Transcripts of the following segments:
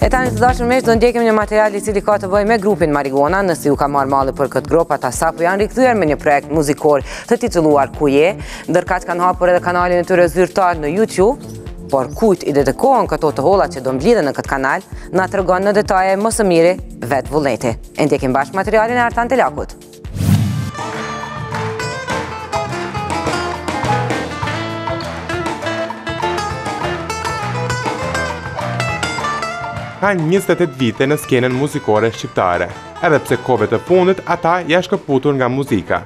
E tani të dashur miq, do ndjekim një material i cili ka të bëjë me grupin Marigona, nëse ju ka marrë malli për këtë grup, ata sapo janë rikthyer me një projekt muzikor të titulluar Ku je, ndërkaq kanë hapur edhe kanalin e tyre zyrtar në YouTube, por kujt i dedikohen këto të holla që do mblidhen në këtë kanal, na tregon në detaje më së miri vetë Vullneti. E ndjekim bashkë materialin e Artan Telakut. Kanë 28 vite në skenën muzikore shqiptare, edhe pse kohëve të fundit ata janë shkëputur nga muzika.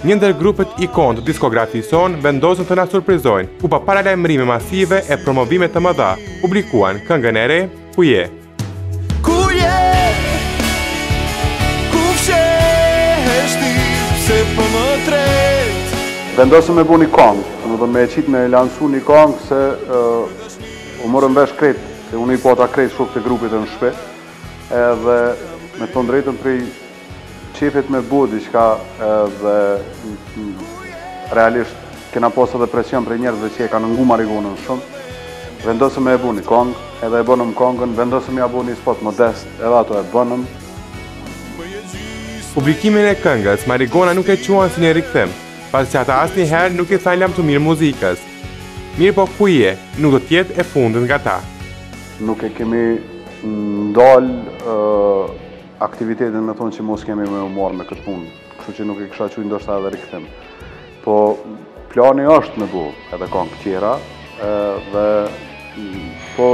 Një ndër grupet ikonë të diskografisë sonë vendosën të na surprizojnë, ku pa paralajmërime masive e promovime të mëdha, publikuan këngën e re Ku je? Ku je? Ku fshehesh ti? Pse po më tret? Vendosëm me bo një kongë, domethënë me e qitë me lansu një kongë se uh, u morëm vesh krejt, se unë i pata krejt shokët e grupit në shpi, edhe me thonë drejtën prej qefit me bo diçka edhe realisht kena pas edhe presion prej njerëzve që e kanë ngu Marigonën shumë. Vendosëm me e bo një kongë, edhe e bënëm kongën, vendosëm ja bo një spot modest, edhe ato e bënëm. Publikimin e këngës, Marigona nuk e quan si një rikthim, pasi që ata asnjëherë nuk i thanë lamtumirë muzikës. Mirëpo ku je, nuk do të jetë e fundit nga ta. Nuk e kemi ndalë aktivitetin me thonë që mos kemi me u marrë me këtë punë, kështu që nuk e kisha qujt ndoshta edhe rikthim. Po plani është me bo edhe kongë tjera, dhe po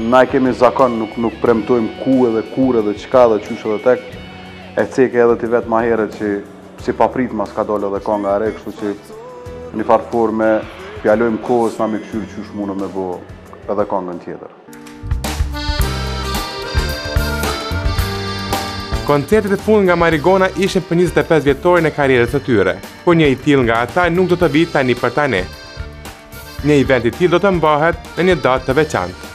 na e kemi zakon, nuk, nuk premtojmë ku edhe kur edhe çka edhe qysh edhe tek, e ceke edhe ti vetë ma herët që si papritmas ka dole edhe konga e re, kështu që në një farë forme p'ja lojmë kohës na me këqyrë qysh mundëm me bo edhe kongën tjetër. Koncertet e fundit nga Marigona ishin për 25 vjetorin e karrierës së tyre, por një i tillë nga ata nuk do të vijë tani për tani. Një event i tillë do të mbahet në një datë të veçantë.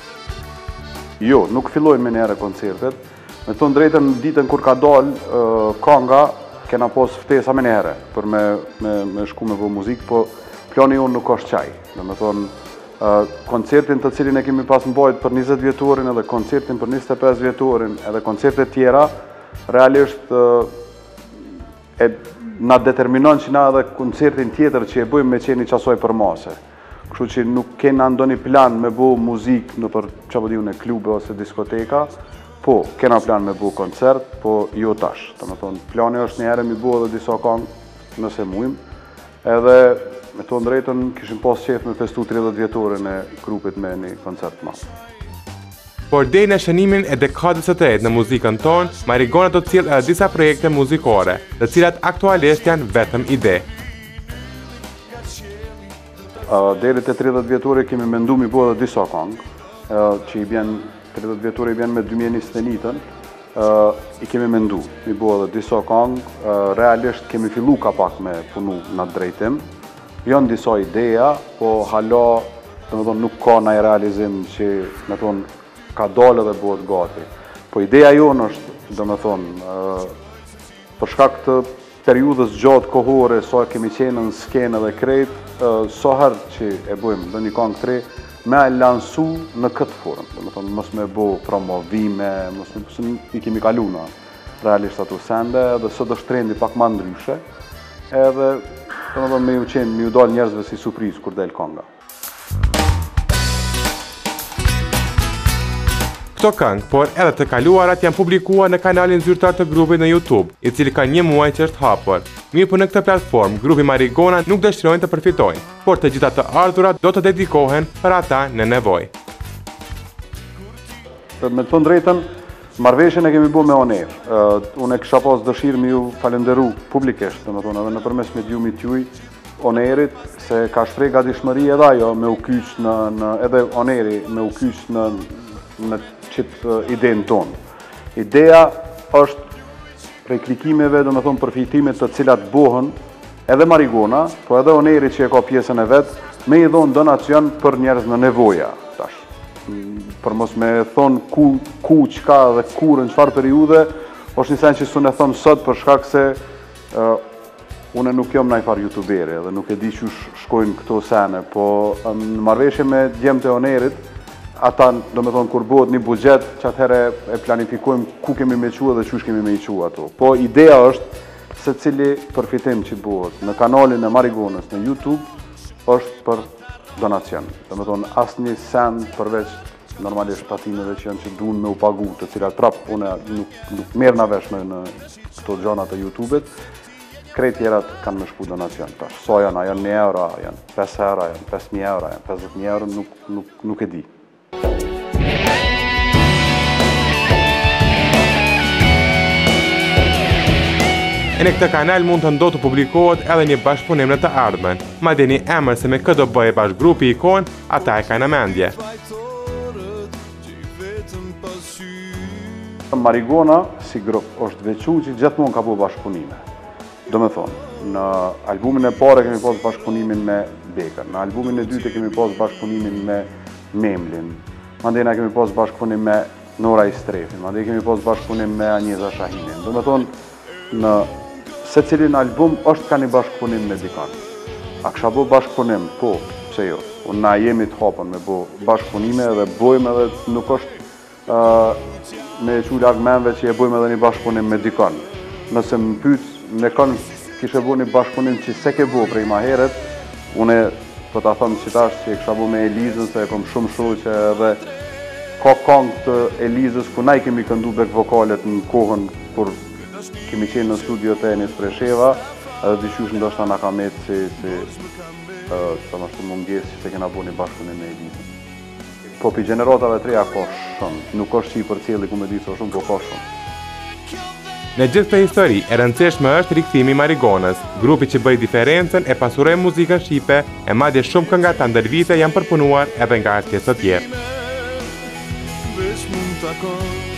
Jo, nuk fillojnë menjëherë koncertet. Me thonë drejtën, ditën kur ka dalë kanga, kena pos ftesa menjëherë për me, me, me shku me bo muzikë, po plani jonë nuk është qaj. Domethonë, koncertin të cilin e kemi pas mbajt për 20 vjetorin edhe koncertin për 25 vjetorin edhe koncertet tjera, realisht e na determinon që na edhe koncertin tjetër që e bëjmë me qenë i qasaj përmase. Kështu që nuk kena ndonjë plan me bo muzikë nëpër ça po di unë klube ose diskoteka, po, kena plan me bo koncert, po jo tash. Domethonë, plani është njëherë mi bo edhe disa kangë, nëse mujmë, Edhe, me thonë drejtën, kishim pas qef me festu 30 vjetorin e grupit me një koncert të madh. Por deri në shënimin e dekadës së tretë në muzikën tonë, Marigona do të sjellë edhe disa projekte muzikore, të cilat aktualisht janë vetëm ide. Deri te 30 vjetori kemi mendu mi bo edhe disa kangë, që i bjen 30 vjetori i bjen me 2021-ën, I kemi mendu, mi bo edhe disa kangë, realisht kemi fillu ka pak me punu në atë drejtim. Janë disa ideja, po hala, domethonë, nuk ka naj realizim që, me thonë, ka dalë edhe bëhet gati. Po ideja jonë është, domethonë, për shkak të periudhës gjatë kohore sa kemi qenë në skenë edhe krejt, sa herë që e bëjmë ndonjë kangë të re, me e lansu në këtë formë, domethonë, mos me bo promovime, mos me, se i kemi kalu na realisht ato sende, edhe sot është trendi pak ma ndryshe, edhe, domethonë, me ju qenë, me ju dalë njerëzve si surprizë kur del kanga. Këto këngë, por edhe të kaluarat janë publikuar në kanalin zyrtar të grupit në YouTube, i cili ka një muaj që është hapur. Mirëpo në këtë platformë, grupi Marigona nuk dëshirojnë të përfitojnë, por të gjitha të ardhurat do të dedikohen për ata në nevojë. Me thonë drejtën, marrëveshjen e kemi bo me Oner. Unë e kisha pas dëshirë me ju falenderu publikisht, domethonë edhe nëpërmes mediumit tuj, Onerit se ka shpreh gatishmëri edhe ajo me u kyç në, në edhe Oneri me u kyç në në qit idenë tonë. Ideja është prej klikimeve, domethonë përfitimet të cilat bohen edhe Marigona, po edhe Oneri që e ka pjesën e vet, me i dhonë donacion për njerëz në nevoja. Tash, për mos me thonë ku, ku, çka dhe kur, në çfarë periudhe, është një sen që s'un e thom sot për shkak se Unë nuk jam najfarë youtuberi edhe nuk e di qysh shkojnë këto sene, po në marrëveshje me djemtë e Onerit, Ata, domethonë, kur bëhet një buxhet, qatëherë e planifikojmë ku kemi me çu edhe qysh kemi me i çu ato. Po ideja është secili përfitim që bëhet në kanalin e Marigonës në YouTube është për donacion. Domethonë, asnjë send përveç normalisht tatimeve që janë që dun me u pagu, të cilat prap unë nuk, nuk merrna vesh me në këto gjana të YouTube-it, krejt tjerat kanë me shku donacion. Tash, sa janë, a janë 1 euro, a janë 5 euro, a janë 5.000 euro, a janë 50.000 euro, nuk, nuk, nuk e di. E në këtë kanal mund të ndodhë të publikohet edhe një bashkëpunim në të ardhmen. Madje një emër se me kë do bëjë bashkë grupi ikonë, ata e kanë në mendje. Marigona si grup është veçu që gjithmonë ka bo bashkëpunime. Domethonë, në albumin e parë kemi pas bashkëpunimin me Bekën, në albumin e dytë kemi pas bashkëpunimin me Memlin, mandej na kemi pas bashkëpunim me Nora Istrefin, mandej kemi pas bashkëpunim me Anjeza Shahinin. Domethonë, në secilin album është ka një bashkëpunim me dikon. A kisha bo bashkëpunim? Po, pse jo? Unë na jemi të hapun me bo bashkëpunime edhe bojmë edhe nuk është me e çu larg menve që e bojmë edhe një bashkëpunim me dikon. Nëse më pyet me kon kishe bo një bashkëpunim që s'e ke bo prej ma herët, une po ta them që tash që e kisha bo me Elizën, se e kom shumë shoqe edhe ka kangë të Elizës ku na i kemi këndu back vokalet në kohën kur kemi qenë në studio të Enis Presheva, edhe diqysh ndoshta na ka metë si, si, uh, ma shumë mungesë që s'e kena bo një bashkëpunim me Elizën. Po pi gjeneratave të reja ka shumë, nuk është që i përcjelli ku me ditë sa shumë, po ka shumë. Në gjithë këtë histori, e rëndësishme është rikthimi i Marigonës, grupi që bëri diferencën e pasuroi muzikën shqipe e madje shumë këngë nga ta ndër vite janë përpunuar edhe nga artistë të tjerë. Veç mund takon.